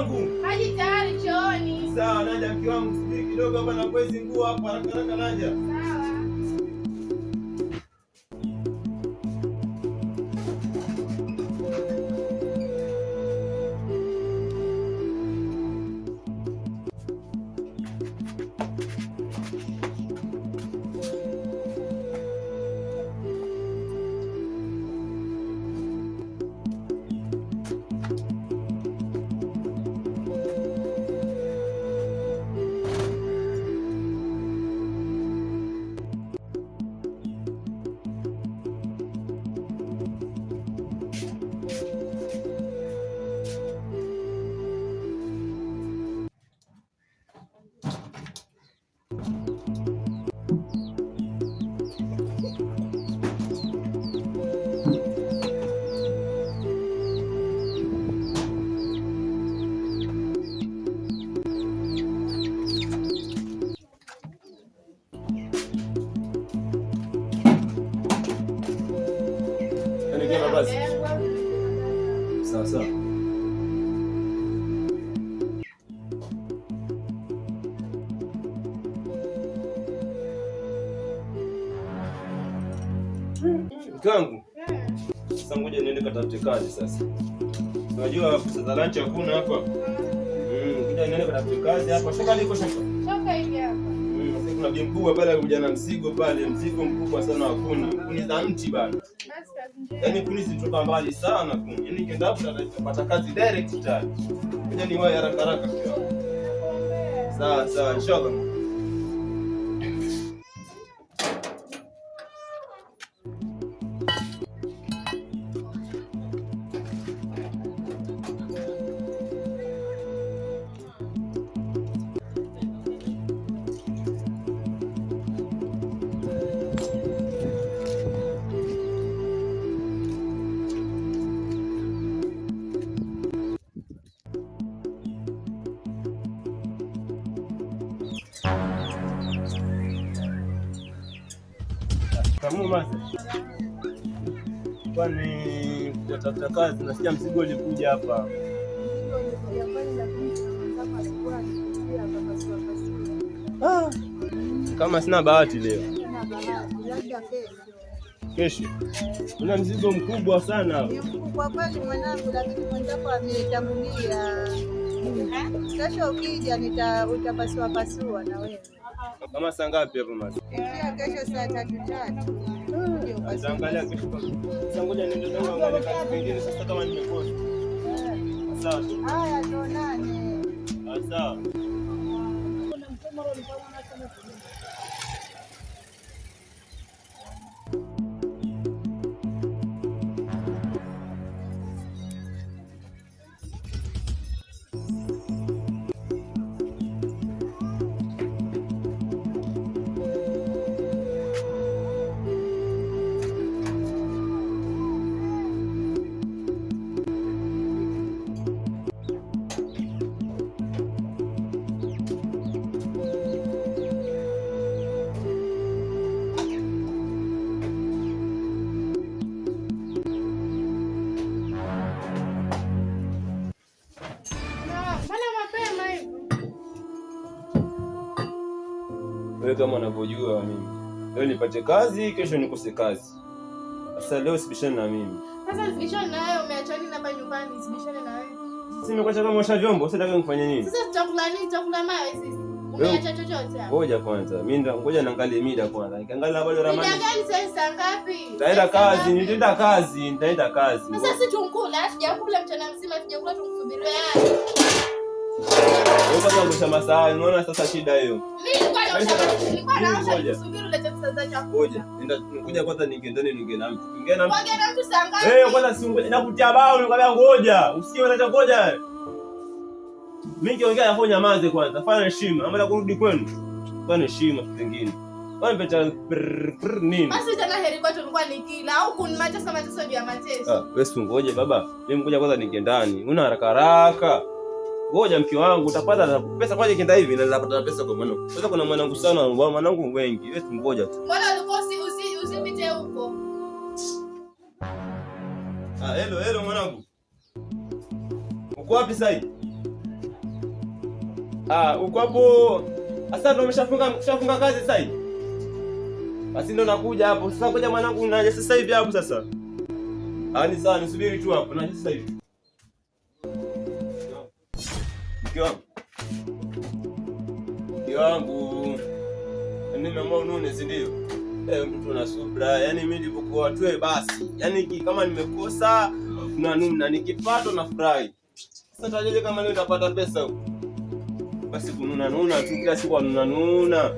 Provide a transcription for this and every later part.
Wangu. Maji tayari chooni. Sawa, naja mke wangu, subiri kidogo hapa na kwezi nguo hapa haraka haraka naja. Sawa. Basi. Sawa sawa. Mke wangu. Sasa ngoja niende katafute kazi sasa. Unajua pesa za lunch hakuna hapa. Ngoja niende katafute kazi hapa. Shoka liko shoka. Shoka hivi hapa. Sasa kuna bi mkubwa pale alikuja na mzigo pale, mzigo mkubwa sana wa kuni. Kuni za mti bana. Basi kazi njema. Yaani kuni zilitoka mbali sana kuni. Yaani nikienda hapo nitapata kazi direct tayari. Ngoja niwahi haraka haraka mke wangu. Nakuombea. Sawa sawa, inshallah. Kamu mase. Kwani kutafuta kazi nasikia mzigo ulikuja hapa. Ah, kama sina bahati leo. Kesho. Una mzigo mkubwa sana. Ni mkubwa kweli mwanangu, lakini mwenzako ametangulia. Kesho ukija utapasua pasua na wewe. Kama saa ngapi hapo mase? Ikia kesho saa 3:03. Uje upasue. Nitaangalia kesho. Sasa ngoja niende zangu angalia kazi nyingine sasa kama nimekosa. Sawa. Haya, tuonane. Sawa. Mbona mapema hivi? Wewe kama unavyojua mimi. Leo nipate kazi, kesho nikose kazi. Sasa leo sibishane na mimi. Sasa nisibishane na wewe, umeacha nini hapa nyumbani? Nisibishane na wewe. Sasa nimekuacha kama osha vyombo, sasa nataka nifanye nini? Sasa tutakula nini? Tutakula mawe sisi. Umeacha chochote hapa? Ngoja kwanza. Mimi ndo ngoja niangalie mida kwanza. Nikiangalia bado Mida ramani. gani sasa? Saa ngapi? Nitaenda kazi, nitaenda kazi, nitaenda kazi. Sasa si tunkula, hatujakula mchana mzima, hatujakula tukusubiri wewe. Wewe kwanza ngosha masahani, unaona sasa shida hiyo. Mimi nilikuwa naosha, nilikuwa naosha Ngoja. nikusubiri ulete pesa za chakula. Ngoja, nenda ngoja kwanza niingie ndani niongee na mtu. Niongee na mtu. Kuongea na mtu saa ngapi? Eh, kwanza si ngoja nakutia bao nikwambia ngoja. Usikie unataka ngoja. Mimi nikiongea hapo nyamaze kwanza. Fanya heshima. Ama kurudi kwenu. Fanya heshima kitu kingine. Wewe peta nini? Basi tena heri kwetu nilikuwa nikila au kunimateso mateso juu ya mateso. Ah, wewe si ngoje baba. Mimi ngoja kwanza niingie ndani. Una haraka haraka. Ngoja mke wangu utapata pesa kwanza ikienda hivi na napata pesa kwa mwanangu. Sasa kuna mwanangu sana, mwanangu wengi. Wewe si ngoja tu. Mbona ulikuwa usipite huko? Ah, hello hello mwanangu. Uko wapi sasa hivi? Ah, uko hapo. Sasa ndo umeshafunga kazi sasa hivi. Basi ndo nakuja hapo. Sasa ngoja mwanangu, naja sasa hivi hapo sasa. Ah, ni sawa, nisubiri tu hapo. Naja sasa hivi. Mke wangu. Mke wangu. Nimeamua unune, si ndio? Mtu ana subra. Yaani mimi nilipokuwa tu basi. Yaani kama nimekosa na nuna, nikipata na furahi. Sasa tajeje kama leo nitapata pesa huko? Basi kununa nuna tu kila siku anuna nuna.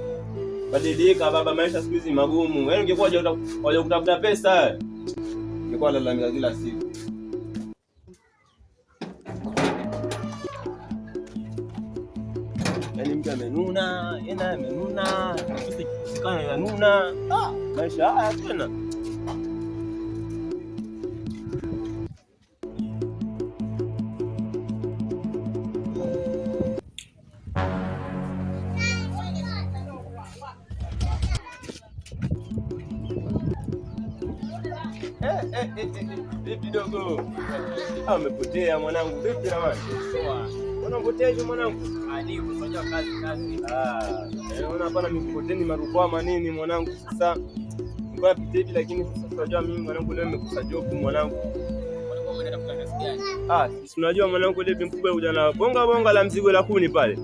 Badilika baba, maisha siku hizi magumu. Yaani ungekuwa waje kutafuta pesa, ungekuwa lalamika kila siku. Yaani mtu amenuna, yeye amenuna, sisi kana nuna. Ah, maisha haya tena. Vipi dogo? Amepotea mwanangu. Vipi jamani? Unapotea hiyo mwanangu? Kazi. Ah, unaona hapana mikokoteni marukwama nini mwanangu sasa. Nilikuwa napita hivi lakini sasa unajua mimi mwanangu leo nimekosa job mwanangu. Ah, si unajua mwanangu leo mkubwa kuja na bonga bonga la mzigo la kuni pale.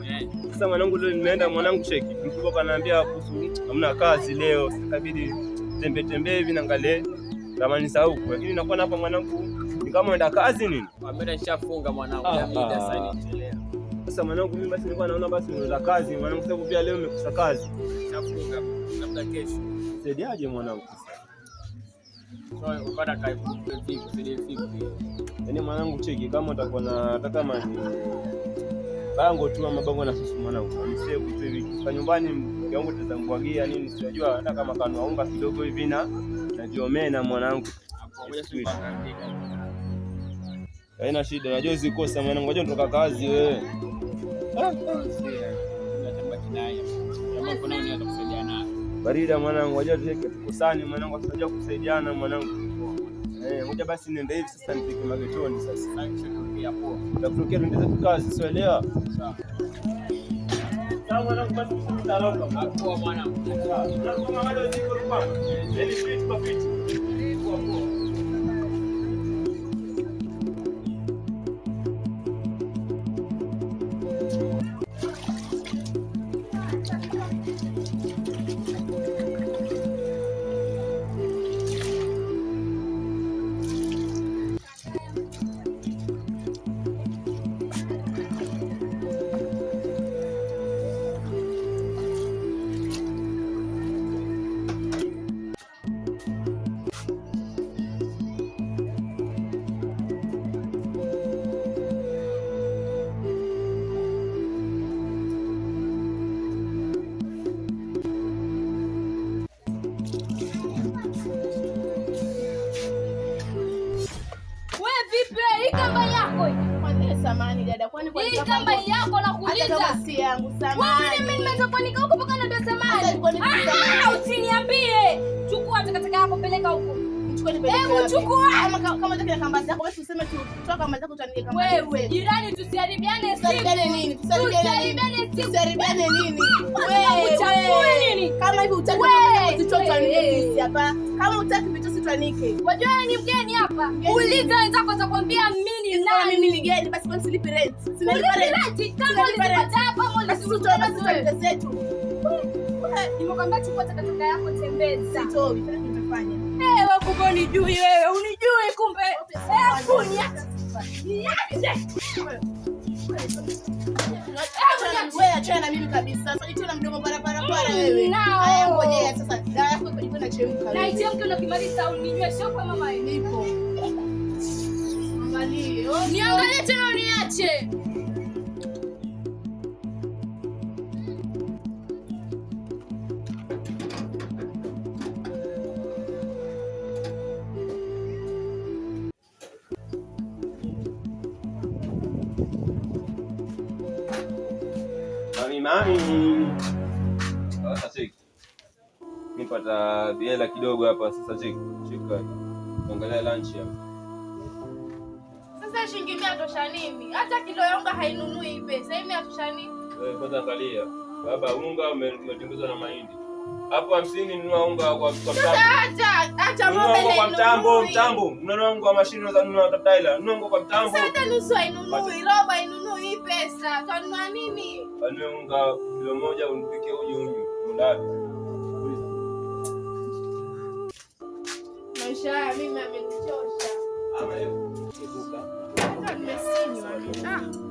Sasa mwanangu leo nimeenda mwanangu cheki. Mkubwa kaniambia kuhusu hamna kazi leo, sikabidi tembe tembe hivi naangalie ramani za huku. Lakini nakuwa hapa mwanangu ni kama unaenda kazi nini? Mimi nishafunga mwanangu, ya mida sasa nichelewa. Sasa mwanangu mimi basi nilikuwa naona basi unaenda kazi mwanangu, sababu pia leo nimekosa kazi. Nishafunga labda kesho. Saidiaje mwanangu? So upata kazi vipi? Saidia vipi? Yaani mwanangu cheki kama utakuwa na hata kama ni bango tu ama bango na susu mwanangu. Nisije tu hivi. Kwa nyumbani mke wangu tutambwagia nini sijajua hata kama kanua unga kidogo hivi na najiomena mwanangu. Haina shida, najua uzikosa mwanangu, unajua nitoka kazi wewe. Barida mwanangu, unajua tukusanye mwanangu, tunajua kusaidiana mwanangu. Ngoja basi niende hivi sasa nifike magetoni sasa. Tutakutokea tuende zetu kazi, sio elewa? Sawa mwanangu, basi tutaroka. Poa mwanangu. Kama bado ziko rukwama. Yaani fit kwa fit. Poa poa. Samani dada, kwani kwa hii kamba yako na kuuliza? Hata kama si yangu, samani. Wewe mimi nimeweza kuanika huko mpaka ndio samani. Ah, usiniambie. Chukua takataka yako peleka huko. Chukua nipeleke. Hebu chukua. Kama unataka kamba zako basi useme tu toa kamba zako tuanike kamba. Wewe jirani, tusiharibiane siku. Tusiharibiane nini? Tusiharibiane siku. Tusiharibiane nini? Wewe uchafue nini? Kama hivi hutaki kamba zako zitoe tuanike sisi hapa. Kama hutaki vitu tuanike. Wajua wewe ni mgeni hapa. Uliza wenzako watakwambia mimi ni nani. Mimi ni mgeni basi kwani silipi rent. Sinalipa rent. Kama ulizipata hapa au ulizitoa basi tuanike zetu. Nimekwambia chukua takataka yako tembeza. Sitoi, fanya nitafanya. Wewe kumbe unijui wewe, unijui kumbe. Hebu niache. Niache. Wewe achana na mimi kabisa. Sasa tena mdomo barabara para wewe. Haya ngojea sasa. Dawa yako iko jikoni inachemka. Na ichemke unakimaliza uninywe sio kwa mama nipo. Angalie. Niangalie tena uniache. Mami. Sasa cheki. Mimi pata hela kidogo hapa sasa cheki. Cheka. Angalia lunch hapa. Sasa shilingi 100 tosha nini? Hata kilo ya unga hainunui hii pesa. Hii 100 tosha nini? Wewe kwanza angalia. Baba, unga umetengezwa na mahindi. Hapo 50 nunua unga kwa mtambo. Acha, acha Nunua ng'ombe unga kwa na mtambo, inunui. mtambo. Unanunua unga wa mashine unaweza nunua taila. Nunua unga kwa mtambo. Sasa hata nusu hainunui, robo hainunui hii pesa. Utanunua nini? Kanunue unga kilo 1 unipike uji unywe. Ulale. Maisha haya mimi amenichosha. Ama leo. Nimesinywa. Ah.